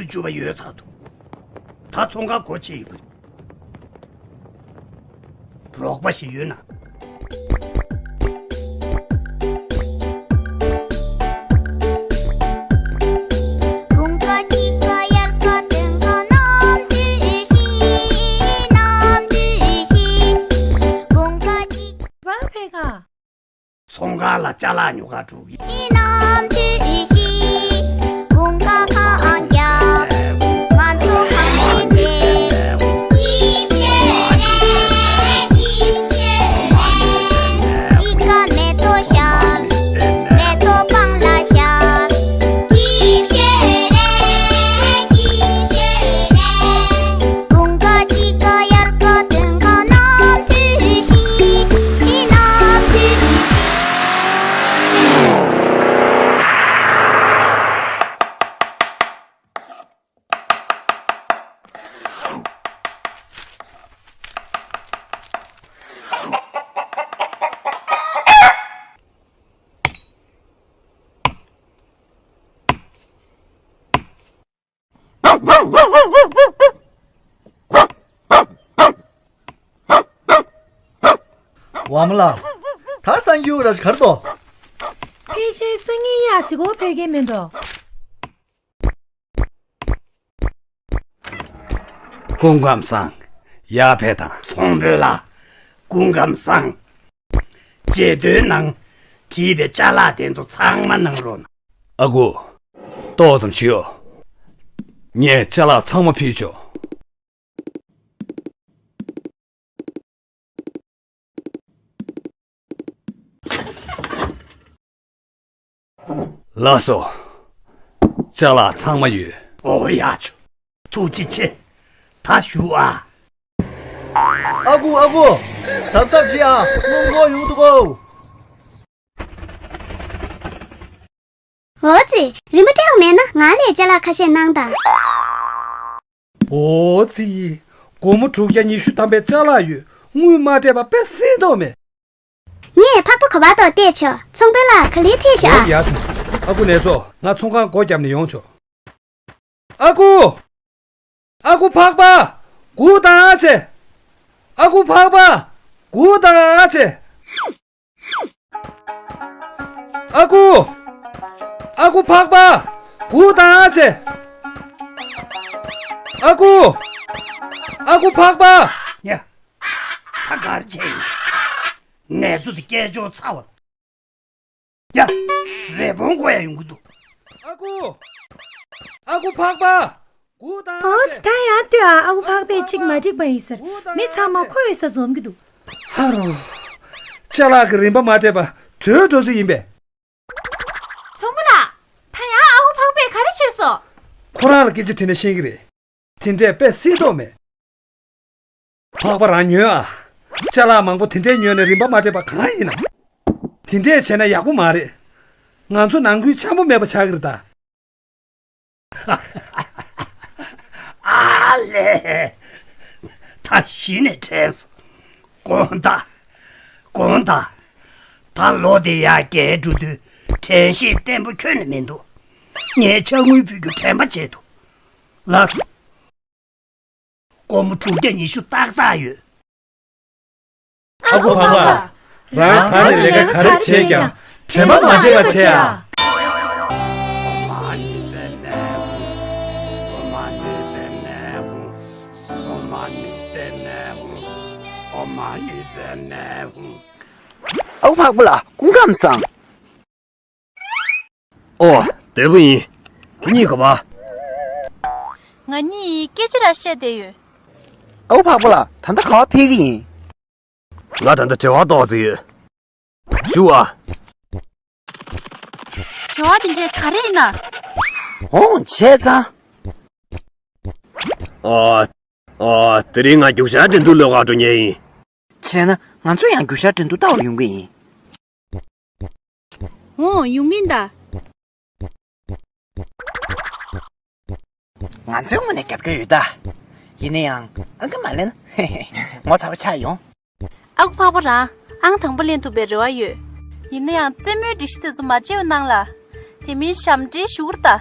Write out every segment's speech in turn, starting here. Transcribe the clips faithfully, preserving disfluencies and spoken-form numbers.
བཅུ་པ་ཡོལ་ཚར་འདུག་ད་ཚོང་ཁང་སྒོ་ཕྱེ་ཡོད་པ་རེད། རོགས་པ་ཞིག་ཡོད་ན། ཚོང་ཁང་ལ་ཅ་ལག་ཉོ་གར་འགྲོ་གི། ཝ་མ་ལ། ད་སང་རྒྱུ་ར་གར་དོ། ཕལ་ཆེར་སང་ཉིན་ཡ་ཟི་གོ་ཕལ་གྱི་མིན་འགྲོ། སྐུ་ཁམས་བཟང་། ཡར་ཕེབས་དང་། ཚོང་དཔོན་ལགས། སྐུ་ཁམས་བཟང་། རྗེས་ཟློས་ནང་བྲིས་པའི་ཅ་ལག་དེ་ཚོ་ཚང་མ་གནང་རོགས་གནང་། ཨ་ཁུ། ཏོག་ཙམ་བཞུགས། ངས་ཅ་ལག་ཚང་མ་ཕུལ་ཆོག་ལགས་སོ། ཅ་ལག་ཚང་མ་ཡོད། ཨོ་ཡ་ཆོ། ཐུགས་རྗེ་ཆེ། ད་བཞུགས་ཨ། ཨ་ཁུ་ཨ་ཁུ། གཟབ་གཟབ་བྱེད་ཨ། སྔོན་འགོག་ཡོང་འདུག་གོ། འོ་ཙི། རིན་པ་སྤྲད་དགོས་མེད་ན་ང་ལ་ཅ་ལག་ཁ་ཤས་གནང་དང་། འོ་ཙི། སྒོར་མོ་དྲུག་བརྒྱ་ཉི་ཤུ་ཐམ་པའི་ཅ་ལག་ཡོད། དངུལ་མ་སྤྲད་པ་དཔེ་སྲིད་དོ་མེད། ངས་ཕག་པ་ག་པར་དུ་བལྟས་ཆོག་ཚོང་དཔོན་ལགས། ག་ལེར་ཕེབས་ཤོག་ཨ། ཡ་ཆུང་། ཨ་ཁུ་ནེ་ཙོ། ང་ཚོང་ཁང་སྒོ་བརྒྱབ་ནས་ཡོང་ཆོག་ཨ་ཁུ། ཨ་ཁུ་ཕག་པ། སྒུག་དང་ཨ་ཅེ། ཨ་ཁུ་ཕག་པ། སྒུག་དང་ཨ་ཅེ། ཨ་ཁུ། ཨ་ཁུ་ཕག་པ། སྒུག་དང་ཨ་ཅེ། ཨ་ཁུ། ཨ་ཁུ་ཕག་པ། ཡ། ད་གར་བྱས་ཡིན། ནེ་ཙོ་དེ་སྐད་ཅོར་ཚ་བ། ཡ། རེ་བོང་གོ་ཡ་ཡོང་གི་འདུག་ཨ་ཁུ། ཨ་ཁུ་ཕག་པ། སྒུག་དང་ཨ་ཨོ་ཙི། ད་ཡང་ལྟོས་ཨ། ཨ་ཁུ་ཕག་པས་གཅིག་མ་འགྲིག་པ་ཡིན་ཟེར། མི་ཚང་མ་ཁོ་ཡོད་ས་འཛོམས་ཀྱི་འདུག་ཧ་རོ། ཅ་ལག་གི་རིན་པ་མ་སྤྲད་པ་བྲོས་འགྲོ་རྩིས་ཡིན་པས། ཚོང་པ་ལགས། ད་ཡང་ཨ་ཁུ་ཕག་པས་ག་རེ་བྱས་སོང་། ཁོ་རང་ལ་སྐད་ཆ་དྲིས་ན་ཤེས་ཀྱི་རེད། དེ་འདྲས་དཔེ་སྲིད་དོ་མེད། ཕག་པ་རང་ཉོན་ཨ། ཅ་ལག་མང་པོ་དེ་འདྲས་ཉོས་ནས་རིན་པ་མ་སྤྲད་པ་གང་ཡིན་ནམ། དེ་འདྲས་བྱས་ན་ཡག་པོ་མ་རེད། ང་ཚོ་ནང་ཁུལ་འཆམ་པོ་མེད་པ་ཆགས་ཀྱི་རེད་ད། ཨ་ལས། ད་གཞི་ནས་དྲན་སོང་། དགོངས་དག་དགོངས་དག་ད་ལོ་དེ་ཡར་རྒྱས་འགྲོ་དུས་དྲན་ཤེས་བརྟན་པོ་ཁྱོན་ནས་མི་འདུག་ངས་ཕྱག་དངུལ་ཕུལ་རྒྱུ་དྲན་པ་བྱས་འདུག་ལགས་སོ། སྒོར་མོ་དྲུག་བརྒྱ་ཉི་ཤུ་ཏག་ཏག་ཡོད། ཨ་ཁུ་ཕག་པ། རང་ད་ནི་ལས་ཀ་ག་རེ་བྱས་ཀྱང་དྲན་པ་མ་བརྗེད་པ་བྱས་ཨ། ཨ་ཁུ་ཕག་པ་ལགས་སྐུ་ཁམས་བཟང་། ཨོ། བདེ་པོ་ཡིན། ཁྱེད་གཉིས་ག་པར། ང་གཉིས་སྐད་ཆ་ར་བཤད་བསྡད་ཡོད། ཨ་ཁུ་ཕག་པ་ལགས། ད་ལྟ་ག་པར་ཕེབས་ཀྱི་ཡིན། ང་ད་ལྟ་བྲེལ་བ་ཏོག་ཙམ་ཡོད། བཞུགས་ཨ། བྲེལ་བ་དེ་འདྲས་ག་རེ་ཡིན་ན། འོང་བྱས་ཙང་། ཨོ། ཨོ། དེ་རིང་ང་རྒྱུག་ཤར་འགྲན་བསྡུར་ལས་ཀར་འགྲོ་མཁན་ཡིན། བྱས་ན་ང་ཚོ་ཡང་རྒྱུག་ཤར་འགྲན་བསྡུར་ལྟ་བར་ཡོང་གི་ཡིན། འོང་ཡོང་གིན་ད། ང་ཚོའི་ངོས་ནས་རྒྱབ་སྐྱོར་ཡོད་ད། ཡིན་ན་ཡང་ཨང་ཀི་མ་ལེན་ན་ངོ་ཚ་པོ་ཆགས་ཡོང་། ཨ་ཁུ་ཕག་པ་རང་ཨང་དང་པོ་ལེན་ཐུབ་པའི་རེ་བ་ཡོད། ཡིན་ན་ཡང་རྩེད་མོའི་སྒྲིག་གཞི་དེ་ཚོ་མ་བརྗེད་པ་གནང་ལ། དེ་མིན་ཞབས་འདྲེན་ཞུ་གི་རེད་ད།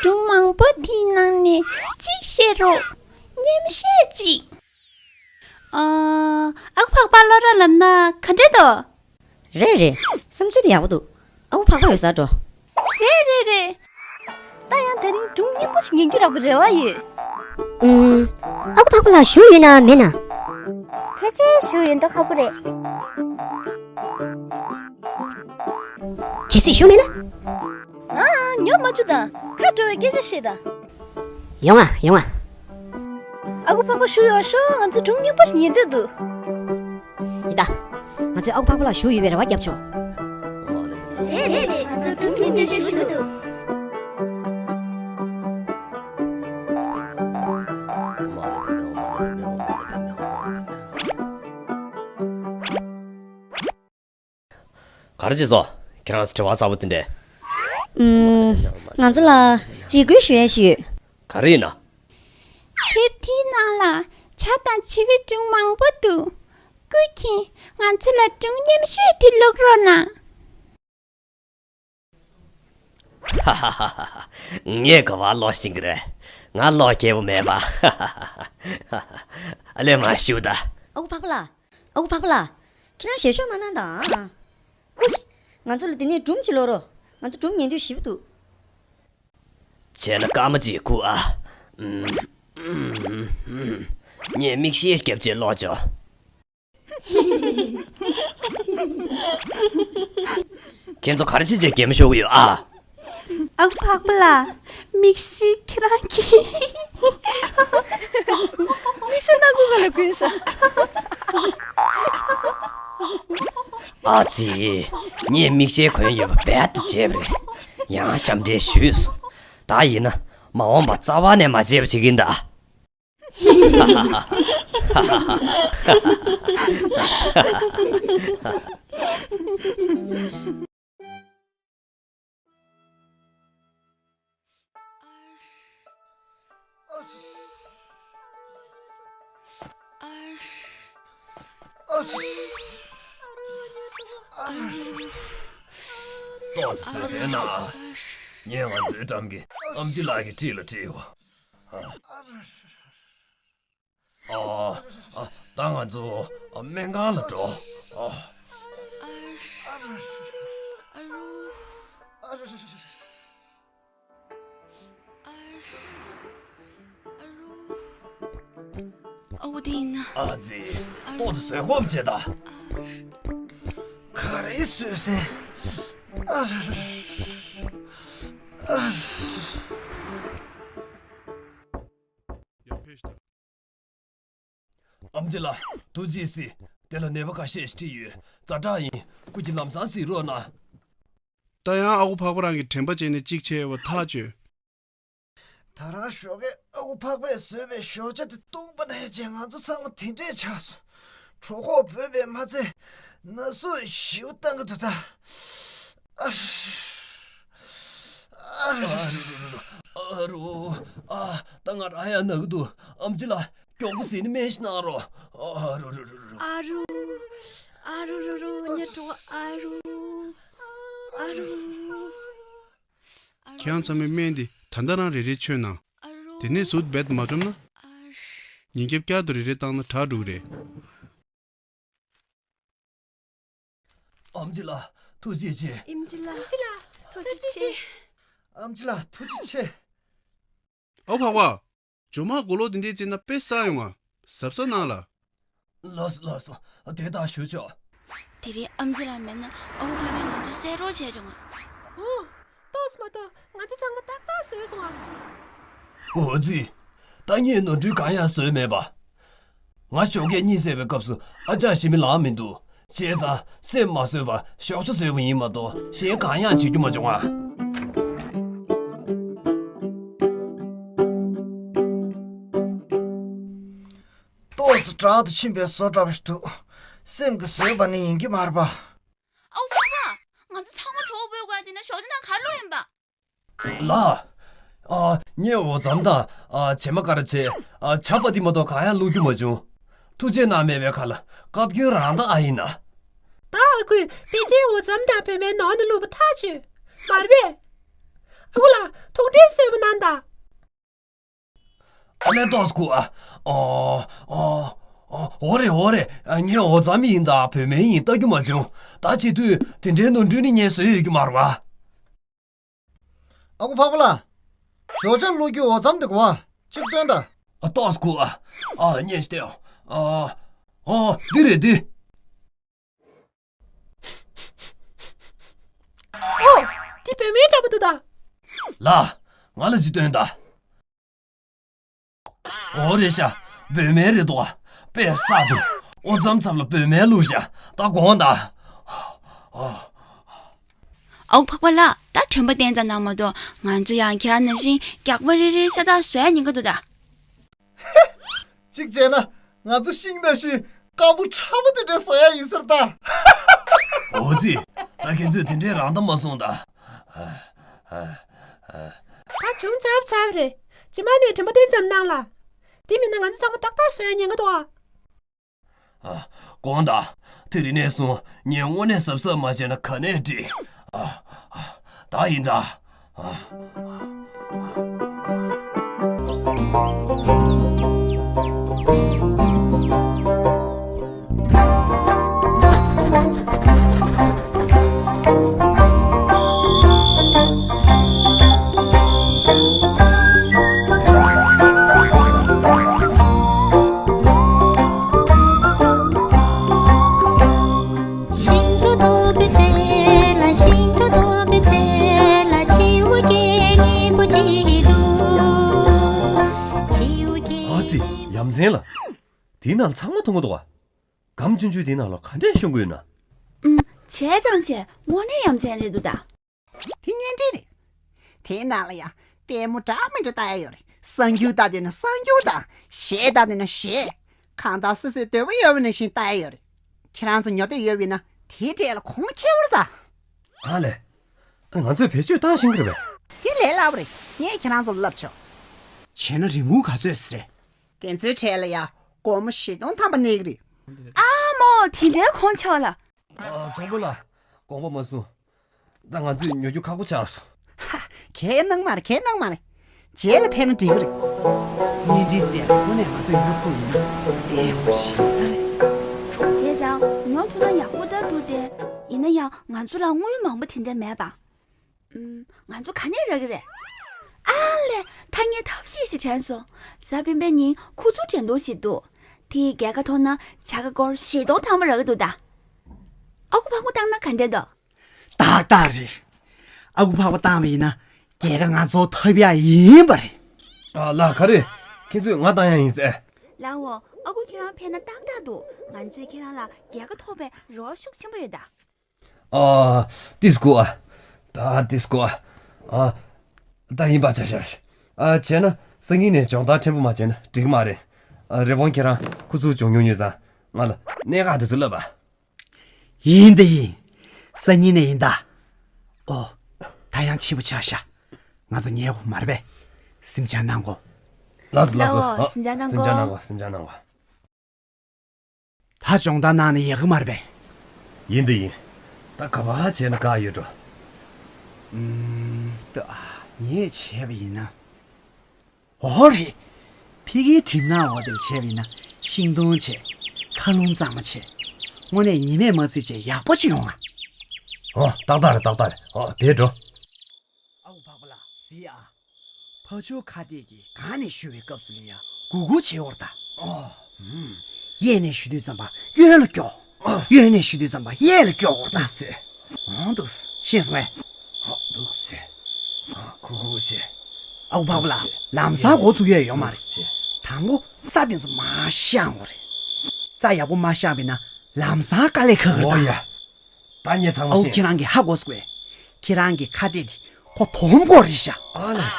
སྒྲུང་མང་པོ་དེའི་ནང་ནས་གཅིག་བཤད་རོགས། མཉམ་བཤད་ཅིག་ཨ། ཨ་ཁུ་འཕགས་པ་བློ་རབ་ལབ་ན་ག་འདྲ་འདུག་རེད་རེད། བསམ་ཚུལ་དེ་ཡག་པོ་འདུག་ཨ་ཁུ་འཕགས་པ་ཡོད་སར་འགྲོ། རེད་རེད་རེད། ད་ཡང་དེ་རིང་སྒྲུང་སྙན་པོ་ཞིག་ཉན་རྒྱུ་རག་པའི་རེ་བ་ཡོད། ཨུམ། ཨ་ཁུ་འཕགས་པ་ལགས་བཞུགས་ཡོད་ན་མེད་ན། ཕལ་ཆེར་བཞུགས་ཡོད་མདོག་ཁ་པོ་རེད། གལ་སྲིད་བཞུགས་མེད་ན། ཨ། ཉོབ་མ་བཅུག་དང་། ཁ་དྲོ་བའི་སྐད་ཆ་བཤད་དང་། ཡོང་ང་ཡོང་ང་། ཨ་ཁུ་འཕགས་པ་བཞུགས་ཡོད་ཤོག་ང་ཚོ་སྒྲུང་སྙན་པོ་ཞིག་ཉན་འདོད་འདུག་ཡི་ད། ང་ཚོས་ཨ་ཁུ་འཕགས་པ་ལགས་བཞུགས་ཡོད་པའི་རེ་བ་རྒྱབ་ཆོག་རེད་རེད་རེད། ང་ཚོ་སྒྲུང་ཉན་འདོད་བཞུགས་འདུག་ག་རེ་བྱས་སོང་། ཁྱེད་རང་ཚོ་དྲི་བ་གསར་པ་དེ་འདྲས། ཨུམ། ང་ཚོ་ལ་རེ་སྐུལ་ཞུ་ཡ་ཞིག་ཡོད། ག་རེ་ཡིན་ན། དེབ་དེའི་ནང་ལ་བྱ་དང་བྱི་བའི་སྒྲུང་མང་པོ་འདུག་ཀུན་མཁྱེན། ང་ཚོ་ལ་སྒྲུང་མཉམ་བཤད་དེ་ཀློག་རོགས་གནང་། ཧ་ཧ་ཧ་ཧ། ངས་ག་པར་ཀློག་ཤེས་ཀྱི་རེད། ང་ཀློག་མཁས་པོ་མེད་པ། ཧ་ཧ་ཧ་ཧ། ཨ་ལས་མར་བཞུགས་ད། ཨ་ཁུ་འཕགས་པ་ལགས། ཨ་ཁུ་འཕགས་པ་ལགས། ཁྱེད་རང་ཞལ་ཤོག་མ་གནང་དང་། ཀུ། ང་ཚོ་ལ་དེ་ནས་སྒྲུང་ཅིག་ཀློག་རོགས། ང་ཚོ་སྒྲུང་ཉན་འདོད་ཞེ་པོ་འདུག་བྱས་ན་སྐར་མ་གཅིག་སྒུག་ཨ། ངས་མིག་ཤེལ་བརྒྱབ་བྱས་ཀློག་ཆོག་ཁྱེད་ཚོ་ག་རེ་བྱས་བྱས་གད་མོ་ཤོར་གྱི་ཡོད་ཨ། ཨ་ཁུ་འཕགས་པ་ལགས། མིག་ཤེལ་ཁྱེད་རང་གིས། མིག་ཤེལ་སྣ་ཁུག་སྒང་ལ་གོན་ཤག་ཨ་ཙི། ངས་མིག་ཤེལ་གོན་ཡོད་པ་རྦད་དེ་བརྗེད་པ་རེད། ཡང་ཞབས་འདྲེན་ཞུས་སོང་། ད་ཡིན་ན་མ་འོངས་པ་རྩ་བ་ནས་མ་བརྗེད་པ་བྱེད་ཀྱིན་གདའ། ཏོག་ཙམ་བཟོད་བསྲན་གནང་། ངས་ང་ཚོའི་འགྲམ་གྱི་ཨམ་ཆི་ལགས་ཀྱི་འཁྲིས་ལ་ཁྲིད་དགོས། ཨ། ཨ། ད་ང་ཚོ་སྨན་ཁང་ལ་འགྲོ། ཨ། ཨ་རུ། ཨ་རུ། ཨ་རུ། ཨ་རུ། ཨ་འོ་དེ་ཡིན་ན། ཨ་ཙི། ཨ་རུ། ཏོག་ཙམ་བཟོད་སྒོམ་བྱེད་དང་། ཨ་རུ། ག་རེ་བཟོད་བསྲན། ཨ་རུ། ཨ་རུ། ཡར་ཕེབས་ཤིག་དང་། ཨམ་ཆི་ལགས། ཐུགས་རྗེ་གཟིགས། དེ་ལ་ནད་པ་ཁ་ཤས་ཤིག་ཁྲིད་ཡོད། ཛ་དྲག་ཡིན། སྐུ་མཁྱེན་ལམ་སང་གཟིགས་རོགས་གནང་། ད་ཡང་ཨ་ཁུ་འཕགས་པ་རང་གི་དྲན་པ་བརྗེད་ནས་གཅིག་བྱས་པ་ཐག་ཆོད། ད་རང་ཞོགས་ཀས་ཨ་ཁུ་འཕགས་པས་བཟོས་པའི་ཞོགས་ཇ་དེ་བཏུངས་པ་ནས་བྱས་ང་ཚོ་ཚང་མ་དེ་འདྲས་ཆགས་སོང་། གྲོད་ཁོག་བོས་པས་མ་ཚད་ན་ཟུག་ཞེ་པོ་བཏང་གི་འདུག་ད། ཨ་རུ། ཨ་རུ། ཨ་རུ། ཨ། ད་ང་རང་ཡང་ན་གི་འདུག་ཨམ་ཆི་ལགས། མགྱོགས་པོ་གཟིགས་ནས་སྨན་ཞིག་གནང་རོགས། ཨ་རུ་རུ་རུ་རུ། ཨ་རུ། ཨ་རུ་རུ་རུ། ངའི་གྲོད་ཁོག་ཨ་རུ། ཨ་རུ། ཁྱེད་རང་ཚང་མས་སྨན་འདི་ད་ལྟ་རང་རེ་རེ་མཆོད་གནང་། དེ་ནས་ཟུར་དུ་རྦད་དེ་མ་སྒྲོམ་ན། ཉིན་རྒྱབ་བསྐྱར་དུ་རེ་རེ་བཏང་ན་དྲག་འགྲོ་གི་རེད། ཨམ་ཆི་ལགས། ཐུགས་རྗེ་ཆེ། ཨམ་ཆི་ལགས། ཐུགས་རྗེ་ཆེ། ཨམ་ཆི་ལགས། ཐུགས་རྗེ་ཆེ། ཨོ་འཕགས་པ། ཇོ་མོ་མགོ་ལོག་དེ་འདྲས་བྱས་ན་དཔེ་བསགས་ཡོང་ང་། གཟབ་གཟབ་གནང་ལ། ལགས་སོ་ལགས་སོ། དེ་ལྟར་ཞུ་ཆོག་དེ་རིང་ཨམ་ཆི་ལགས་མེད་ན་ཨ་ཁུ་འཕགས་པས་ང་ཚོ་བསད་རོགས་བྱས་བྱུང་ང་། ཨོ། ཏོག་ཙམ་མ་གཏོགས་ང་ཚོ་ཚང་མ་ཏག་ཏག་བཟོས་སོང་ཨ། འོ་ཙི། ད་ངས་ནོར་འཁྲུལ་གང་ཡང་བཟོས་མེད་པ། ང་ཞོགས་ཀས་གཉིད་སད་པའི་སྐབས་སུ་ཨ་ཅག་ཞི་མི་ལངས་མི་འདུག་བྱས་ཙང་སེམས་མ་བཟོད་པར་ཞོགས་ཇ་བཟོས་པ་ཡིན་མ་གཏོགས་གཞན་གང་ཡང་བྱེད་རྒྱུ་མ་བྱུང་ཨ། ཏོག་ཙམ་དྲག་ཏུ་ཕྱིན་པའི་བཟོ་འདྲ་པོ་ཞིག་འདུག་སེམས་ཀྱིས་བཟོས་པ་ནི་ཡིན་གྱི་མ་རེད་པ། ཨའུ་ཕ་མ། ང་ཚོ་ཚང་མ་གྲོགས་པོའི་དབར་དེ་ན་ཞོགས་ཇ་ནང་ག་རེ་ལོག་ཡིན་པ། ལགས། ཨ། ངས་འོ་རྫམ་དང་། ཨ། བྱེ་མ་ཀ་ར་བྱས། ཨ། ཇ་པ་ཏི་མ་གཏོགས་གང་ཡང་བླུགས་རྒྱུ་མ་བྱུང་། ཐུགས་རྗེ་གནང་མེད་པའི་ཁ་ལ་བཀའ་བཀྱོན་རང་དང་ཨ་ཡིན་ན། ད་ཨ་ཁུས་པེ་ཅིན་འོ་རྫམ་དང་བོད་མའི་ནང་ནས་བླུགས་པ་ཐག་ཆོད། མ་རེད་པས། ཨ་ཁུ་ལགས། ཐུགས་ཁྲལ་གསོས་པ་གནང་དང་། ཨ་ལས་ཏོག་སྐུ་ཨ། ཨོ། ཨོ། ཨོ། འོ་རེད་འོ་རེད། ངས་འོ་རྩམ་ཡིན་ད་བོད་སྨན་ཡིན་ལྟ་རྒྱུ་མ་བྱུང་། ད་བྱེད་དུས་དེ་འདྲའི་ནོར་འཁྲུལ་ནི་ངས་བཟོས་ཡོད་རྒྱུ་མ་རེད་བ། ཨ་ཁུ་འཕགས་པ་ལགས། ཞོགས་ཇ་བླུག་རྒྱུ་འོ་རྩམ་འདི་གོ་བ། གཅིག་སྟོན་དང་། ཨ་ཏོག་སྐུ་ཨ། ཨ་ཉེས་ཏེ། ཨ། ཨོ་འདི་རེད་འདི། ཨོ། འདི་བོད་སྨན་འདྲ་པོ་འདུག་ད། ལགས། ང་ལ་གཅིག་སྟོན་དང་། འོ་རེད་ཤག་བོད་སྨན་རེད་འདུག་ག་དཔེ་བསགས་འདུག་འོ་རྩམ་ཚབ་ལ་བོད་སྨན་བླུགས་ཤག་ད་དགོངས་དག་ཨོ། ཨོ་འཕགས་པ་ལགས། ད་དྲན་པ་བསྟེན་ཙམ་གནང་མ་གཏོགས། ང་ཚོ་ཡང་ཁྱེད་རང་ནང་བཞིན་རྒྱགས་པ་རིལ་རིལ་ཤ་སྟག་བཟོ་ཡ་ཉེན་ཁ་འདུག་ད། གཅིག་བྱས་ན་ང་ཚོ་ཤིང་ནང་བཞིན་སྐམ་པོ་ཕྲ་མོ་དེ་འདྲ་བཟོ་ཡ་ཡིན་ཟེར་ད། འོ་ཙི། ད་ཁྱེད་ཚོས་དེ་འདྲའི་རང་གཏམ་མ་གསུངས་ད། ད་བྱུང་ཚར་ཚར་རེད། རྗེས་མ་ནས་དྲན་པ་བསྟེན་ཙམ་གནང་ལ། དེ་མིན་ན་ང་ཚོ་ཚང་མ་ཏག་ཏག་བཟོ་ཡ་ཉེན་ཁ་འདུག་ཨ། ཨ། དགོངས་དག་དེ་རིང་ནས་བཟུང་ངས་དངོས་གནས་གཟབ་གཟབ་མ་བྱས་ན་ག་ནས་འགྲིག་ཨ། ཨ། ད་ཡིན་ད། ཨ། ཤིང་ཏོག་རྡོག་པོའི་རྩེ་ལ། ཤིང་ཏོག་རྡོག་པོའི་རྩེ་ལ་བྱིའུ་སྐད་སྙན་པོ་ཅིག་འདུག་བྱིའུ་སྐད། ཨ་ཙི། ཡ་མཚན་ལ། དེའི་ནང་ཚང་མ་མཐོང་གི་འདུག་ག་སྒམ་ཆུང་ཆུང་དེའི་ནང་ལ་ག་འདྲས་ཤོང་གི་ཡོད་ན། ཨུམ། བྱས་ཙང་བྱས། དངོས་གནས་ཡ་མཚན་རེད་འདུག་ད། དེ་གཉེན་སྒྲིག་རེད། དེའི་ནང་ལ་ཡང་ལྟད་མོ་འདྲ་མི་འདྲ་ལྟ་ཡ་ཡོད་རེད། གསར་འགྱུར་ལྟ་འདོད་ན་གསར་འགྱུར་དང་། གཞས་ལྟ་འདོད་ན་གཞས། གང་ལྟར་སོ་སོའི་འདོད་པ་ཡོད་པ་ནང་བཞིན་ལྟ་ཡ་ཡོད་རེད། ཁྱེད་རང་ཚོ་ཉོ་འདོད་ཡོད་པ་ཡིན་ན་དེའི་གྲས་ལ་གོང་ཁེ་པོ་རེད་ད། ཨ་ལས། ང་ཚོས་བེད་སྤྱོད་བཏང་ཤེས་ཀྱི་རེད་པས། དེ་ལས་སླ་པོ་རེད། ངས་ཁྱེད་རང་ཚོ་ལ་བསླབ་ཆོག་བྱས་ན་རིན་གོང་ག་ཚོད་ཟེར་རེད། དེ་ཚོའི་གྲས་ལ་ཡ་སྒོར་མོ་བཞི་སྟོང་ཐམ་པ་གནས་ཀྱི་རེད། ཨ་མོ། དེ་འདྲའི་གོང་ཆེ་བ་ལ། ཨ། ཚོང་དཔོན་ལགས། དགོངས་པ་མ་ཚོམ། ད་ང་ཚོས་ཉོ་རྒྱུ་ཁག་པོ་ཆགས་སོང་། ཧ། གའི་གནང་མ་རེད། གའི་གནང་མ་རེད། རྗེས་ལ་ཕན་ན་འགྲིག་གི་རེད། གཉེན་སྒྲིག་ཟེར་ཡ་དེ་ཁོ་ནས་ང་ཚོས་ཉོ་ཐུབ་ཡིན་ན་ལྟད་མོ་ཞིག་ས་རེད། བྱས་ཙང་ཉོ་ཐུབ་ན་ཡག་པོ་ལྟ་འདུག་སྟེ། ཡིན་ན་ཡང་ང་ཚོ་ལ་དངུལ་མང་པོ་དེ་འདྲ་མེད་པ། ཨུམ། ང་ཚོ་ག་ནས་རག་གི་རེད། ཨ་ལས། ཐ་སྙད་ཐབས་ཤེས་ཤིག་དྲན་སོང་། གཟའ་སྤེན་པའི་ཉིན་ཁུ་ཚུར་འགྲན་བསྡུར་ཞིག་འདུག་དེའི་རྒྱལ་ཁ་ཐོབ་ན་བྱ་དགའ་སྒོར་བཞི་སྟོང་ཐམ་པ་རག་གི་འདུག་ད། ཨ་ཁུ་འཕགས་པ་བཏང་ན་ག་འདྲ་འདུག་ཏག་ཏག་རེད། ཨ་ཁུ་འཕགས་པ་བཏང་བ་ཡིན་ན་རྒྱལ་ཁ་ང་ཚོ་ཐོབ་ཡ་ཡིན་པ་རེད། ཨ་ལགས། ག་རེ། ཁྱེད་ཚོས་ང་བཏང་ཡ་ཡིན་ཟེར། ལགས་འོ། ཨ་ཁུ་ཁྱེད་རང་ཕེབས་ན་ཏག་ཏག་འདུག་ང་ཚོས་ཁྱེད་རང་ལ་རྒྱལ་ཁ་ཐོབ་པའི་རེ་བ་ཤུགས་ཆེན་པོ་ཡོད་ད། ཨ། ཏིས་ཀོ་ཨ། ད་ཏིས་ཀོ་ཨ། ཨ། ད་ཡིན་པ་ཆ་བཞག་ཨ། བྱས་ན་སང་ཉིན་ནས་སྦྱོང་བརྡར་ཕྲན་བུ་མ་བྱས་ན་འགྲིག་གི་མ་རེད། ཨ། རི་བོང་ཁྱེད་རང་ཁུ་ཚུར་སྦྱོང་མྱོང་ཡོད་ཙང་ང་ལ་གནད་འགག་དེ་ཚོ་ལབ་ཨ། ཡིན་ད་ཡིན། སང་ཉིན་ནས་ཡིན་ད། ཨོ། ད་ཡང་ཕྱི་པོ་ཆགས་ཤག་ང་ཚོ་ཉལ་དགོས་མ་རེད་པས། སེམས་ཆུང་གནང་གོ། ལགས་སོ་ལགས་སོ། ལགས་འོ། ཨ། སེམས་ཆུང་གནང་གོ། སེམས་ཆུང་གནང་གོ། སེམས་ཆུང་གནང་གོ། ད་སྦྱོང་བརྡར་གནང་ན་ཡག་གི་མ་རེད་པས། ཡིན་ད་ཡིན། ད་ག་པར་བྱས་ན་བཀག་ཡོད་འགྲོ། ཨུམ། ད་ངས་བྱས་པ་ཡིན་ན། འོ་རེད། ཕ་གིའི་གྲིབ་ནག་འོག་དེར་བྱས་པ་ཡིན་ན་ཤིང་སྡོང་བྱས། མཁའ་རླུང་གཙང་མ་བྱས། དངོས་གནས་ཉི་མས་མ་བསྲེགས་བྱས་ཡག་པོ་ཅིག་ཡོང་ང་། ཨོ། ཏག་ཏག་རེད། ཏག་ཏག་རེད། ཨོ། དེ་འགྲོ། ཨ་ཁུ་འཕགས་པ་ལགས་གཟིགས་ཨ། ཕ་ཆོས་ཁ་གཏད་ཀྱིས་གང་ནས་ཞུ་བའི་སྐབས་སུ་ལ་ཡང་གུག་གུག་བྱེད་འོར་ད། ཨོ། ཨུམ། གཡས་ནས་ཞུ་དུས་ཙམ་པ་གཡོན་ལ་སྐྱོ། གཡོན་ནས་ཞུ་དུས་ཙམ་པ་གཡས་ལ་སྐྱོ་འོར་ད། འདུག་སེ། འོང་འདུག་སེ། ཤེས་སོང་ངས། ཨོ། འདུག་སེ། ཨ་ཁུ་འཕགས་པ་ལགས། ལམ་སང་འགོ་ཚུགས་ཡས་ཡོད་མ་རེད། དང་པོ་རྩྭ་དེ་ཚོ་མར་བཤང་འོ་རེད། རྩྭ་ཡག་པོ་མ་བཤང་བས་ན་ལམ་སང་དཀའ་ལས་ཁག་གི་རེད་ད། ཨོ་ཡ། ད་ངས་ཚང་མ་ཨོ། ཤེས་ཁྱེད་རང་གིས་ཧ་གོ་སོང་བས། ཁྱེད་རང་གི་ཁ་གཏད་དེ་ཁོ་དོམ་ཁོ་རེད་ཤག་ཨ་ལས།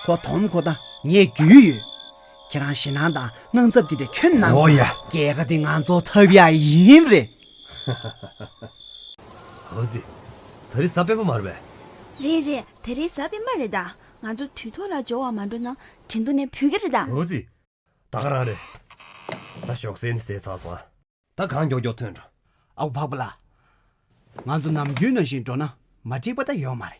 ཁོ་དོམ་ཁོ་ད་ངས་རྒྱུས་ཡོད། ཁྱེད་རང་ཞེད་སྣང་དང་དངངས་འཚབ་དེ་འདྲ་ཁྱོན་གནང་། ཨོ་ཡ། རྒྱལ་ཁ་དེ་ང་ཚོ་ཐོབ་ཡ་ཡིན་རེད། ཨོ་ཙི། ད་རེས་གཟའ་སྤེན་པ་མ་རེད་པས། རེད་རེད། ད་རེས་གཟའ་སྤེན་པ་རེད་ད། ང་ཚོ་དུས་ཐོག་ལ་འབྱོར་བ་མ་འགྲོ་ན་དྲན་གདུང་ནས་བུད་ཀྱི་རེད་ད། ཨོ་ཙི། ད་ག་རང་རེད། ད་ཞོགས་ཟས་ནི་ཟས་ཚར་སོང་ཨ། ད་གང་མགྱོགས་མགྱོགས་ཐོན་འགྲོ། ཨ་ཁུ་འཕགས་པ་ལགས། ང་ཚོ་ནམ་རྒྱུན་ནང་བཞིན་འགྲོ་ན་མ་འགྲིག་པ་ད་ཡོད་མ་རེད།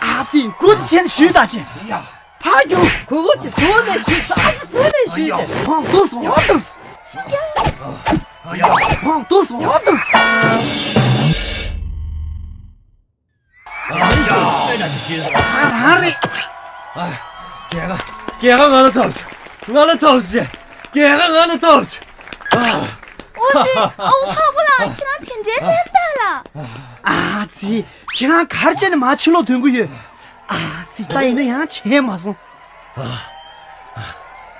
ཨ་ཙི་སྐུ་མཁྱེན་ཞུས་ད་ཅི། ཕ་རྒྱུ། ཁུ་ཁུ་ཅི་བཟོ་ནས་ཞུས་ཨ་ཙི་བཟོ་ནས་ཞུས་ཅི། ཧོང་ཏུ་སོང་ཧོང་ཏུ། ཧོང་ཏུ་སོང་ཧོང་ཏུ། རང་རེད། རྒྱལ་ཁ་རྒྱལ་ཁ་ང་ལ་ཐོབ་ང་ལ་ཐོབ་ཅི། རྒྱལ་ཁ་ང་ལ་ཐོབ་ཅི། ཨ། ཨོ་ཙི། ཨོ་ཕག་པ་ལགས། ཁྱེད་རང་དེ་འདྲའི་ལྷན་ཐག་ལ། ཨ་ཙི། ཁྱེད་རང་གར་བྱས་ནས་མ་ཕྱི་ལོགས་ཐོན་གི་ཡོད། ཨ་ཙི། ད་ཡིན་ན་ཡང་བྱས་མ་སོང་།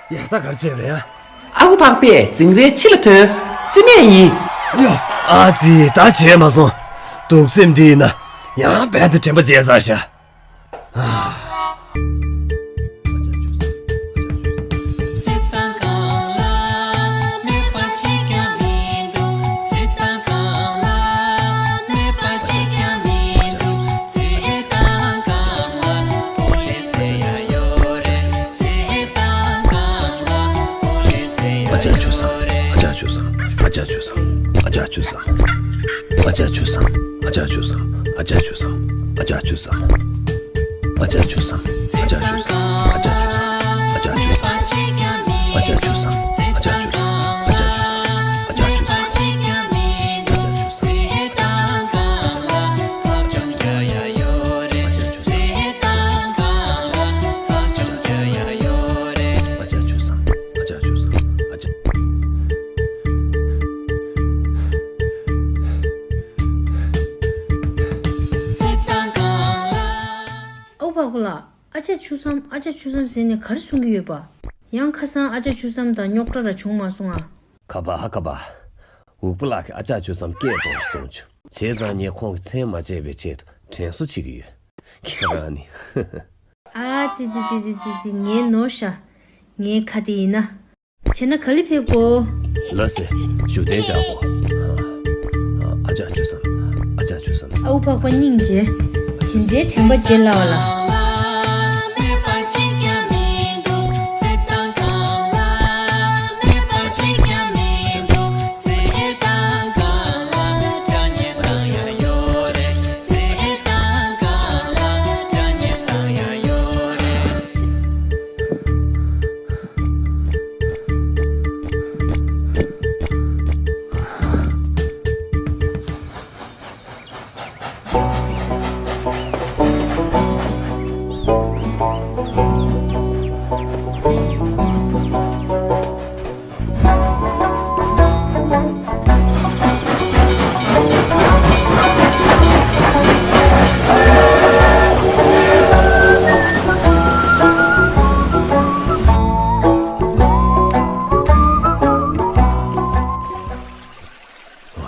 ཡ་ད་གར་བྱས་རེད་ཡ། ཨ་ཁུ་ཕག་པས་འཛིང་རའི་ཕྱི་ལ་ཐོན། རྩིས་མེད་ཡིན། ཡ། ཨ་ཙི། ད་བྱས་མ་སོང་། སྡུག་སེམས་འདི་ཡིན་ན་ཡང་རྦད་དེ་དྲན་པ་བརྗེད་ཚར་ཤག་ཨ་ཅག་ཆུ་སྲང་། ཨ་ཅག་ཆུ་སྲང་། ཨ་ཅག་ཆུ་སྲང་། ཨ་ཅག་ཆུ་སྲང་། ཨ་ཅག་ཆུ་སྲང་། ཨ་ཅག་ཆུ་སྲང་། ཨ་ཅག་ཆུ་སྲང་། ཨ་ཅག་ཆུ་སྲང་། ཨ་ཅག་ཆུ་སྲང་། ཨ་ཅག་ཆུ་སྲང་། ཨ་ཅག་ཆུ་སྲང་། ཨ་ཅག་ཆུ་སྲང་། ཨ་ཅག་ཆུ་སྲང་། ཨ་ཅག་ཨོ་ཕག་པ་ལགས། ཨ་ཅག་ཆུ་སྲང་། ཨ་ཅག་ཆུ་སྲང་ཟེར་ནས་ག་རེ་གསུང་གི་ཡོད་པ། ཡང་ཁ་སང་ཨ་ཅག་ཆུ་སྲང་དང་རྙོག་དྲ་ར་བྱུང་མ་སོང་ཨ། ཁ་པ་ཁ་པ། འུག་པ་ལགས་ཀྱིས་ཨ་ཅག་ཆུ་སྲང་སྐད་གཏོང་གསུངས་བྱུང་། བྱས་ཙང་ངས་ཁོང་གི་མཚན་མ་བརྗེད་པའི་ཆེད་དུ་དྲན་གསོ་བྱེད་ཀྱི་ཡོད། ཁྱེད་རང་ནི། ཨ་ཙི་ཙི། ངས་ནོར་ཤག་ངའི་ཁ་དེ་ཡིན་ན། བྱས་ན་ག་ལེ་ཕེབས་གོ། ལགས་སེ། བཞུགས་གདན་འཇགས་གོ། ཨ་ཅག་ཆུ་སྲང་། ཨ་ཅག་ཆུ་སྲང་། ཨ་ཁུ་ཕག་པ་སྙིང་རྗེ། དེ་འདྲའི་དྲན་པ་བརྗེད་སླ་བ་ལ།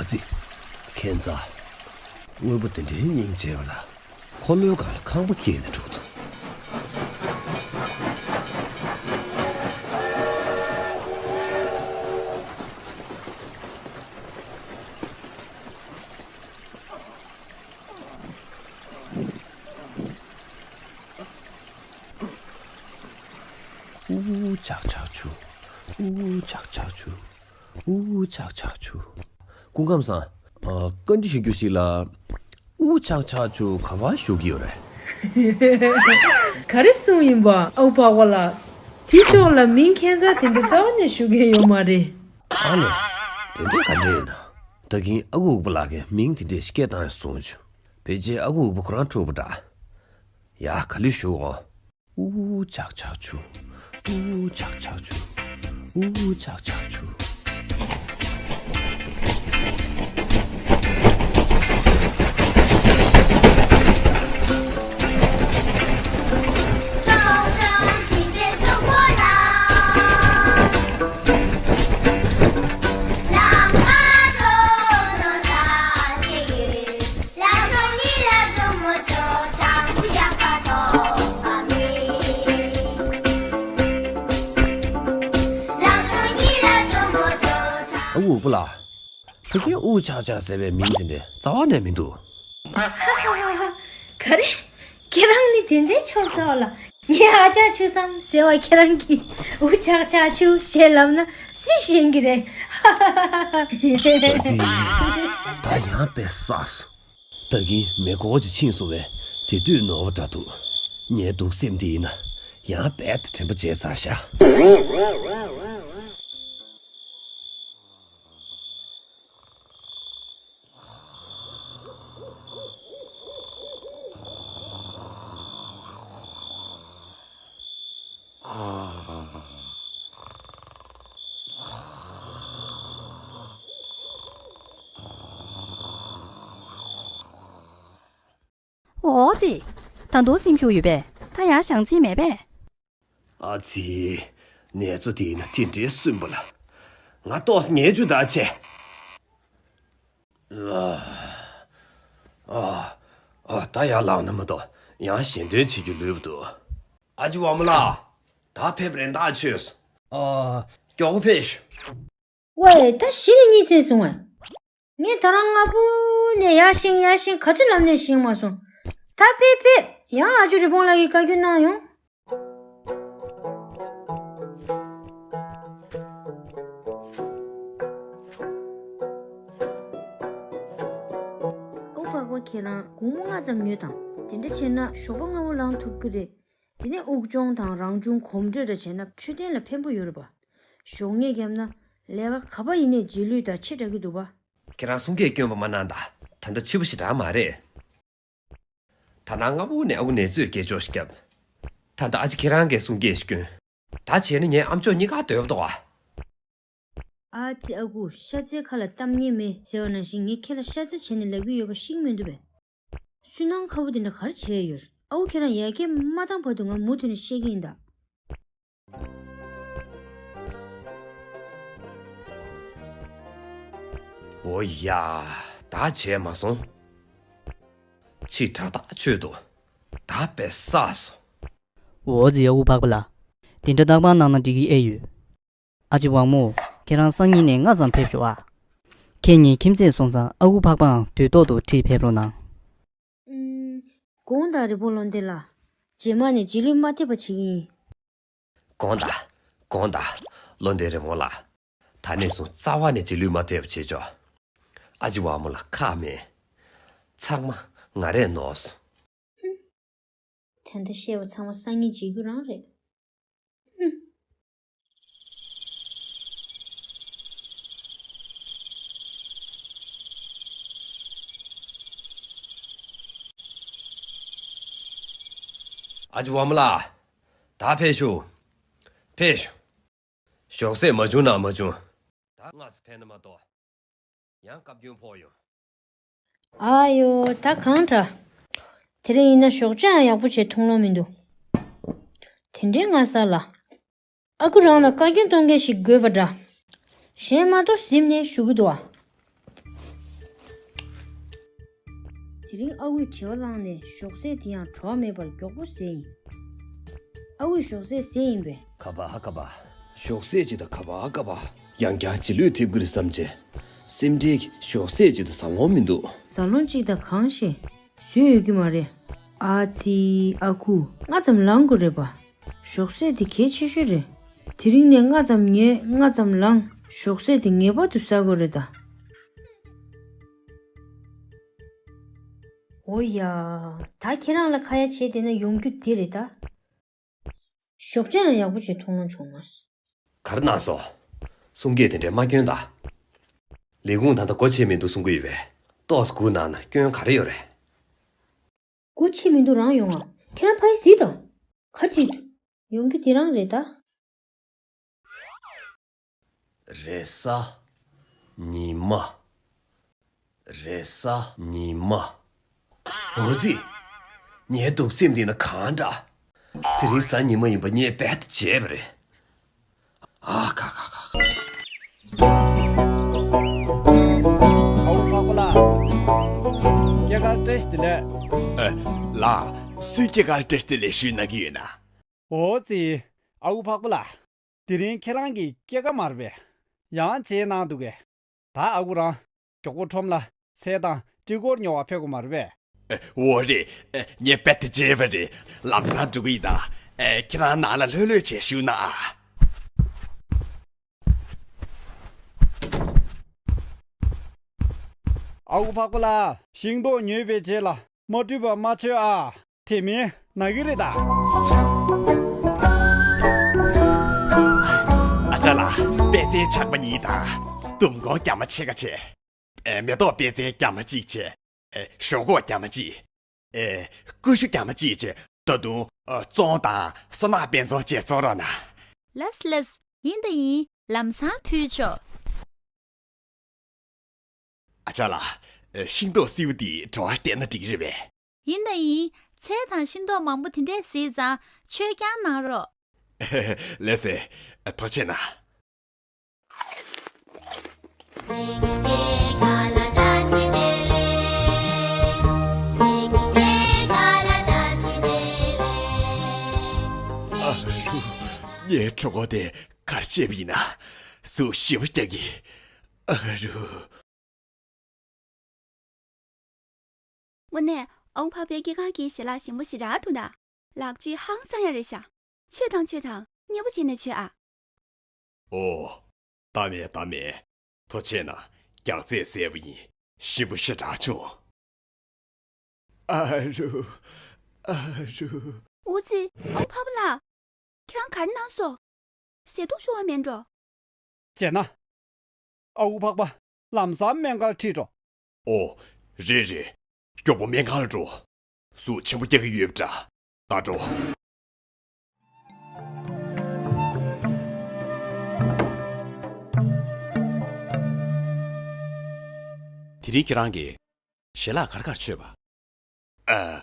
ཨ་ཙི། ཁྱད་མཚར། དངོས་པོ་དེ་འདྲའི་སྙིང་རྗེ་བ་ལ། འཁོར་ལོའི་སྒང་ལ་ཁང་པ་འཁྱེར་ནས་འགྲོ་གི་འདུག་ཨུ་ཆག་ཆག་ཆུ། ཨུ་ཆག་ཆག་ཆུ། ཨུ་ཆག་ཆག་ཆུ། སྐུ་ཁམས་བཟང་། ཨ། བཀའ་འདྲི་ཞུ་རྒྱུ་ཞིག་ལ། ཨུ་ཆག་ཆག་ཆུ་ག་པར་བཞུགས་ཀྱི་ཡོད་རེད། ག་རེ་གསུངས་ཡིན་པ། ཨོ་ཕག་པ་ལགས། དེ་ཕྱོགས་ལ་མིང་ཁྱད་མཚར་དེ་འདྲ་རྩ་བ་ནས་ཞུ་གི་ཡོད་མ་རེད། ཨ་ལས། དེ་འདྲས་ག་འདྲས་ཡིན་ན། ད་གིན་ཨ་ཁུ་ཨུ་པ་ལགས་ཀྱིས་མིང་དེ་འདྲས་ཤིག་སྐད་བཏང་ཡོད་གསུངས་བྱུང་། ཕལ་ཆེར་ཨ་ཁུ་ཨུ་པ་ཁོ་རང་འཁྲུག་པ་འདྲ། ཡ་ག་ལེར་ཞུ་འོང་། ཨུ་ཅག་ཅག་ཆུ། ཨུ་ཅག་ཅག་ཆུ། ཨུ་ཅག་ཅག་ཆུ། ཨ་ཁུ་ཨུ་པ་ལགས། ཕ་གིའི་ཨུ་ཅག་ཅག་ཟེར་བའི་མིང་དེ་འདྲ་རྩ་བ་ནས་མི་འདུག་ཧ་ཧ་ཧ་ཧ། ག་རེ། ཁྱེད་རང་ནི་དེ་འདྲའི་ཆོག་ཚ་བ་ལ། ངས་ཨ་ཅག་ཆུ་བསམ་ཟེར་བ་ཁྱེད་རང་གིས་ཨུ་ཅག་ཅག་ཆུ་ཞེས་ལབ་ན་སུས་ཤེས་ཀྱི་རེད། ཧ་ཧ་ཧ་ཧ། ད་ཡང་དཔེ་བསགས་སོང་། ད་གིན་མེ་འཁོར་གྱི་ཆིངས་སོང་བས་དེ་དུས་ནོར་བ་འདྲ་འདུག་ངའི་སྡུག་སེམས་འདི་ཡིན་ན་ཡང་རྦད་དེ་དྲན་པ་བརྗེད་ཚར་ཤག་འོ་ཙི། ད་དུང་སེམས་ཤུགས་ཡོད་པས། ད་ཡང་བྱང་ཚིག་མེད་པས། ཨ་ཙི། ནེ་ཙོ་དེ་ཡིན་ན་དེ་འདྲའི་སུན་པོ་ལ། ང་ཏོག་ཙམ་ཉལ་རྒྱུ་ད་བྱས། ཨ། ཨ། ཨ། ད་ཡར་ལངས་ན་མ་གཏོགས་ཡང་ཞལ་འདོན་བྱེད་རྒྱུ་ལུས་པ་འདུག་ཨ་ཅེ་ཝ་མོ་ལགས། ད་ཕེབས་རན་ད་ཆོས། ཨ། མགྱོགས་པོ་ཕེབས་ཤོག་ཝེ། ད་གཞི་ནས་གཉིད་སད་སོང་ངས། ངས་ད་རང་སྔ་པོ་ནས་ཡར་བཞེངས་ཡར་བཞེངས་ག་ཚོད་ལབ་ནས་བཞེངས་མ་སོང་། ད་ཕེབས་ཕེབས། ཡང་ཨ་ཅོ་རི་བོང་ལགས་ཀྱིས་བཀའ་བཀྱོན་གནང་ཡོང་། ཨོ་འཕགས་པ་ཁྱེད་རང་དགོང་མོ་སྔ་ཙམ་ཉོས་དང་། དེ་འདྲ་བྱས་ན་ཞོགས་པ་སྔ་བོ་ལངས་ཐུབ་ཀྱི་རེད། དེ་ནས་དབུགས་སྦྱོང་དང་རང་བྱུང་གོམས་འགྲོས་འདྲ་བྱས་ན་འཕྲོད་བསྟེན་ལ་ཕན་པོ་ཡོད་རེད་པ། ཞོགས་ལྔས་བརྒྱབ་ན་ལས་ཀ་ག་པ་ཡིན་ནའི་རྗེས་ལུས་དང་ཆེ་དྲགས་ཀྱི་འདུག་པ། ཁྱེད་རང་གསུང་སྐད་སྐྱོན་པ་མ་གནང་དང་། ད་ལྟ་འཕྱི་པོ་ཞེ་དྲག་མ་རེད། ད་ནངས་སྔ་པོ་ནས་ཨ་ཁུ་ནེ་ཙོས་སྐད་ཅོར་ཞིག་བརྒྱབ། ད་ལྟ་ཨ་ཅེ་ཁྱེད་རང་གིས་གསུང་སྐད་ཞིག་སྐྱོན། ད་བྱས་ན་ངའི་ཨ་མཆོག་གཉིས་ཀ་སྡོད་པ་འདུག་ཨ། ཨ་ཙི་ཨ་ཁུ། ཤ་ཚའི་ཁ་ལ་གཏམ་ངན་མེད་ཟེར་བ་ནང་བཞིན་ངས་ཁྱེད་ལ་ཤ་ཚ་བྱས་ནས་ལབ་ཀྱི་ཡོད་པ་ཤེས་ཀྱི་མི་འདུག་པས། སུན་སྣང་ཁ་བོ་དེ་འདྲ་ག་རེ་བྱས་ཡོད། ཨ་ཁུ་ཁྱེད་རང་ཡར་རྒྱས་མ་བཏང་བར་དུ་ང་མུ་མཐུད་ནས་བཤད་ཀྱི་ཡིན་ད། འོ་ཡ། ད་བྱས་མ་སོང་། ཕྱི་དྲག་ཐག་ཆོད་འདུག་ད་དཔེ་བསགས་སོང་། འོ་ཙི། ཨ་ཁུ་འཕགས་པ་ལགས། དེ་འདྲ་རྟག་པར་གནང་ན་འགྲིག་གི་ཨེ་ཡོད། ཨ་ཅེ་ཝང་མོ། ཁྱེད་རང་སང་ཉིན་ནས་སྔ་ཙམ་ཕེབས་ཤོག་ཨ། ཁྱེད་གཉིས་ཁྱིམ་མཚེས་སོང་ཙང་ཨ་ཁུ་འཕགས་པའང་དུས་ཐོག་ཏུ་ཁྲིད་ཕེབས་རོགས་གནང་། ཨུམ། དགོངས་དག་རི་བོང་བློ་ལྡན་ལགས། རྗེས་མ་ནས་རྗེས་ལུས་མ་ཐེབས་པ་བྱེད་ཀྱི་ཡིན། དགོངས་དག་དགོངས་དག་བློ་ལྡན་རི་བོང་ལགས། ད་ནས་བཟུང་རྩ་བ་ནས་རྗེས་ལུས་མ་ཐེབས་པ་བྱེད་ཆོག་ཨ་ཅེ་ཝང་མོ་ལ་ཁག་མེད། ཚང་མ་ང་རས་ནོར་སོང་། ཧུམ། ད་ལྟ་བཤད་པ་ཚང་མ་སང་ཉིན་བརྗེད་རྒྱུ་རང་རེད། ཧུམ། ཨ་ཅེ་ཝང་མོ་ལགས། ད་ཕེབས་ཤོག་ཕེབས་ཤོག་ཞོགས་ཟས་མ་བྱུང་ན་མ་བྱུང་། ད་སྔ་ས་ཕེབས་ན་མ་གཏོགས། ཡང་བཀའ་བཀྱོན་ཕོག་ཡོང་། ཨ་ཡོ། ད་གང་དྲག་དེ་རིང་ཡིན་ན་ཞོགས་ཇ་ཡང་ཡག་པོ་བྱས་འཐུང་ལོང་མི་འདུག་དེ་འདྲའི་སྔ་ས་ལ། ཨ་ཁུ་རང་ལ་བཀའ་བཀྱོན་གཏོང་མཁན་ཞིག་དགོས་པ་འདྲ། གཞན་མ་གཏོགས་གཟིམ་ནས་བཞུགས་ཀྱི་འདུག་ཨ། དེ་རིང་ཨ་ཁུས་བྲེལ་བ་བླངས་ནས་ཞོགས་ཟས་དེ་ཡང་བྲོ་བ་མེད་པར་མགྱོགས་པོ་བཟས་ཡིན། ཨ་ཁུས་ཞོགས་ཟས་བཟས་ཡིན་པས། ཁ་བ་ཁ་བ། ཞོགས་ཟས་ཅིག་དང་ཁ་བ་ཁ་བ། ཡང་བསྐྱར་རྗེས་ལུས་ཐེབས་ཀྱི་རེད་བསམ་བྱས། སེམས་ཁྲལ་གྱིས་ཞོགས་ཟས་ཅིག་དང་ཟ་ལོང་མི་འདུག་ཟ་ལོང་ཅིག་དང་གང་ཤེས། བཟོས་ཡོད་ཀྱི་མ་རེད། ཨ་ཙི། ཨ་ཁུ། སྔ་ཙམ་ལངས་དགོས་རེད་པ། ཞོགས་ཟས་དེ་གལ་ཆེ་ཤོས་རེད། དེ་རིང་ནས་སྔ་ཙམ་ཉལ་སྔ་ཙམ་ལངས། ཞོགས་ཟས་དེ་ངེས་པར་དུ་ཟ་དགོས་རེད་ད། འོ་ཡ། ད་ཁྱེད་རང་ལ་ཁ་ཡ་བྱས་བསྡད་ན་ཡོང་རྒྱུ་དེ་རེད་ད། ཞོགས་ཇ་ཡང་ཡག་པོ་ཅིག་འཐུང་ལོང་བྱུང་མ་སོང་། ག་རེ་གནང་སོང་། གསུང་སྐད་དེ་འདྲས་མ་སྐྱོན་ད། ལས་ཁུངས་ད་ལྟ་སྒོ་ཕྱེ་མི་འདུག་གསུང་གི་ཡོད་པས། ཏོག་ཙམ་སྒུག་གནང་ན་སྐྱོན་ག་རེ་ཡོད་རེད། སྒོ་ཕྱེ་མི་འདུག་རང་ཡོང་ཨ། ཁྱེད་རང་ཕ་གི་གཟིགས་དང་། ག་རེ་བྱེད་འདུག་ཡོང་རྒྱུ་དེ་རང་རེད་ད། རེས་གཟའ་ཉི་མ། རེས་གཟའ་ཉི་མ། འོ་ཙི། ངའི་སྡུག་སེམས་འདི་ན་གང་འདྲ། དེ་རིང་གཟའ་ཉི་མ་ཡིན་པ་ངས་རྦད་དེ་བརྗེད་པ་རེད། ཨ་ཁ་ཁ་ཁ་ཁ། ཨའུ་འཕགས་པ་ལགས། སྐྱེས་སྐར་བཀྲ་ཤིས་བདེ་ལེགས། ཨ། ལགས། སུའི་སྐྱེས་སྐར་བཀྲ་ཤིས་བདེ་ལེགས་ཞུ་གནང་གི་ཡོད་ན། འོ་ཙི། ཨའུ་འཕགས་པ་ལགས། དེ་རིང་ཁྱེད་རང་གི་སྐྱེས་སྐར་མ་རེད་པས། ཡང་བརྗེད་གནང་འདུག་གས། ད་ཨ་ཁུ་རང་མགྱོགས་པོ་ཁྲོམ་ལ་ཚལ་དང་སྤྲི་གོར་ཉོ་བར་ཕེབས་དགོས་མ་རེད་པས། ཨ། འོ་རེད། ཨ། ངས་རྦད་དེ་བརྗེད་པ་རེད། ལམ་སང་འགྲོ་གི་ཡིན་ད། ཨ། ཁྱེད་རང་ནང་ལ་ལྷོད་ལྷོད་བྱས་བཞུགས་གནང་ཨ། ཨའུ་འཕགས་པ་ལགས། ཤིང་ཏོག་ཉོས་པའི་རྗེས་ལ་མ་བཀྲུས་པ་མ་མཆོད་ཨ། དེ་མིན་ན་གི་རེད་ད། ཨ་ཅག་ལགས། པད་ཚལ་ཆག་པ་གཉིས་དང་། ཟླུམ་སྒོང་རྒྱ་མ་ཕྱེད་ཀ་བྱས། ཨེ། མེ་ཏོག་པད་ཚལ་རྒྱ་མ་གཅིག་བྱས། ཨེ། ཞོག་ཁོག་རྒྱ་མ་གཅིག་ཨེ། ཀུ་ཤུ་རྒྱ་མ་གཅིག་བྱས། ད་དུང་། ཨ། བཙོང་དང་སོ་ནག་དཔེ་ཚོང་བཅས་བཙོང་རོགས་གནང་། ལགས་ལགས། ཡིན་ད་ཡིན། ལམ་སང་ཕུལ་ཆོག་ཨ་ཅག་ལགས། ཨ། ཤིང་ཏོག་སེའུ་འདི་བྲོ་བ་བསྟན་ན་འགྲིག་གི་རེད་པས། ཡིན་ད་ཡིན། ཚལ་དང་ཤིང་ཏོག་མང་པོ་དེ་འདྲས་གཟིགས་ཙང་མཆོད་རྐྱང་གནང་རོགས། ལགས་སེ། ཐུགས་རྗེ་གནང་། ཨ་རུ། ངའི་གྲོད་ཁོག་དེ་ག་རེ་བྱས་པ་ཡིན་ན། ཟུག་ཞེ་པོ་རྒྱག་གི། ཨ་རུ། དངོས་གནས་ཨའུ་འཕགས་པའི་སྐྱེས་སྐར་གྱི་ཞལ་ལག་ཞིམ་པོ་ཞེ་དྲག་འདུག་ན། ལག་བཅུད་ཧང་སང་ཡ་རེད་ཤག་མཆོད་དང་མཆོད་དང་མཉེས་པོ་བྱས་ནས་མཆོད་ཨ། ཨོ། ད་མེད་ད་མེད། ཐུགས་རྗེ་གནང་། རྒྱགས་ཚད་བཟས་པ་ཡིན། ཞིམ་པོ་ཞེ་དྲག་བྱུང་། ཨ་རུ། ཨ་རུ། ཨོ་ཙི། ཨའུ་འཕགས་པ་ལགས། ཁྱེད་རང་ག་རེ་གནང་སོང་། ཟས་འཐུང་ཤོར་བ་མེད་འགྲོ། བྱས་ན། ཨའུ་འཕགས་པ་ལམ་སང་སྨན་ཁང་ཁྲིད་འགྲོ། ཨོ། རེད་རེད། མགྱོགས་པོ་སྨན་ཁང་ལ་འགྲོ། ཟུག་ཆེན་པོ་རྒྱག་གི་ཡོད་པ་འདྲ། ད་འགྲོ། དེ་རིང་ཁྱེད་རང་གིས་ཞལ་ལག་ག་རེ་ག་རེ་མཆོད་པ། ཨ།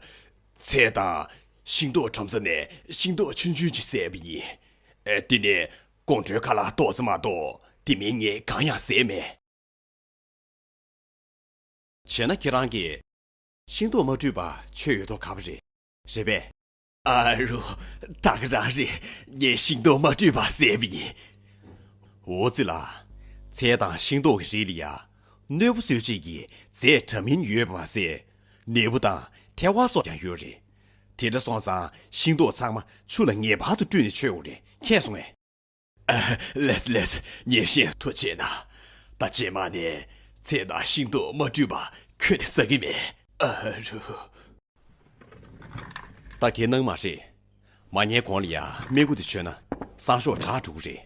ཚལ་དང་ཤིང་ཏོག་ཁྲོམ་ས་ནས་ཤིང་ཏོག་ཆུང་ཆུང་ཅིག་བཟས་པ་ཡིན། ཨ། དེ་ནས་དགོང་དྲོའི་ཁ་ལག་ཏོག་ཙམ་མ་གཏོགས་དེ་མིན་ངས་གང་ཡང་བཟས་མེད། བྱས་ན་ཁྱེད་རང་གིས་ཤིང་ཏོག་མ་བཀྲུས་པ་མཆོད་ཡོད་མདོག་ཁ་པོ་རེད། རེད་པས། ཨ་རུ། ད་ག་རང་རེད། ངས་ཤིང་ཏོག་མ་བཀྲུས་པ་བཟས་པ་ཡིན། འོ་ཙི་ལགས། ཚལ་དང་ཤིང་ཏོག་གི་རིགས་ལ་ཡ། གནོད་པ་བཟོ་བྱེད་ཀྱི་རྫས་དྲ་མིན་ཡོད་པ་མ་ཟད། ནད་འབུ་དང་ཐལ་བ་སོགས་ཀྱང་ཡོད་རེད། དེ་འདྲ་སོང་ཙང་ཤིང་ཏོག་ཚང་མ་ཆུ་ལ་ངེས་པར་དུ་བཀྲུས་ནས་མཆོད་དགོས་རེད། མཁྱེན་སོང་ངས། ཨ། ལགས་ལགས། ངས་ཤེས། ཐུགས་རྗེ་གནང་། ད་རྗེས་མ་ནས་ཚལ་དང་ཤིང་ཏོག་མ་བཀྲུས་པ་ཁྱོན་ནས་ཟ་གི་མེད། ཨ་རུ། ད་གའི་གནང་མ་རེད། མ་ཉལ་གོང་ལ་ཡ་སྨན་ཁུ་དེ་མཆོད་ན་སང་ཞོགས་དྲག་འགྲོ་གི་རེད།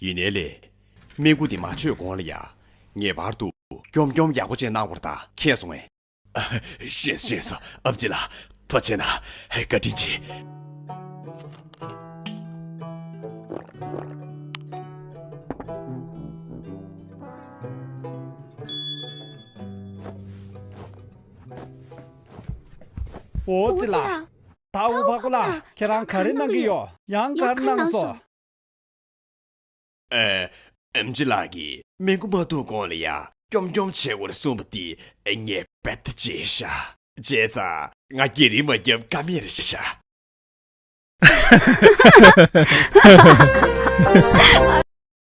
ཡིན་ནའི་ལས། སྨན་ཁུ་དེ་མ་མཆོད་གོང་ལ་ཡ་ངེས་པར་དུ་སྐྱོམ་སྐྱོམ་ཡག་པོ་ཅིག་གནང་དགོས་རེད་ད། མཁྱེན་སོང་ངས། ཤེས་སོང་ཤེས་སོང་། ཨམ་ཆི་ལགས། ཐུགས་རྗེ་གནང་། བཀའ་དྲིན་ཆེ། འོ་ཙི་ལགས། ད་ཨའུ་འཕགས་པ་ལགས་ཁྱེད་རང་ག་རེ་གནང་གི་ཡོད། ཡང་ག་རེ་གནང་སོང་། ཨ། ཨམ་ཆི་ལགས་ཀྱིས་སྨན་ཁུ་མ་འཐུང་གོང་ལ་ཡ་སྐྱོམ་སྐྱོམ་བྱེད་དགོས་རེད་གསུངས་པ་དེ་ངས་རྦད་དེ་བརྗེད་ཤག་བྱས་ཙང་ང་སྐྱེ་རིམ་མ་བརྒྱབ་ཀ་མེད་རེད་ཤག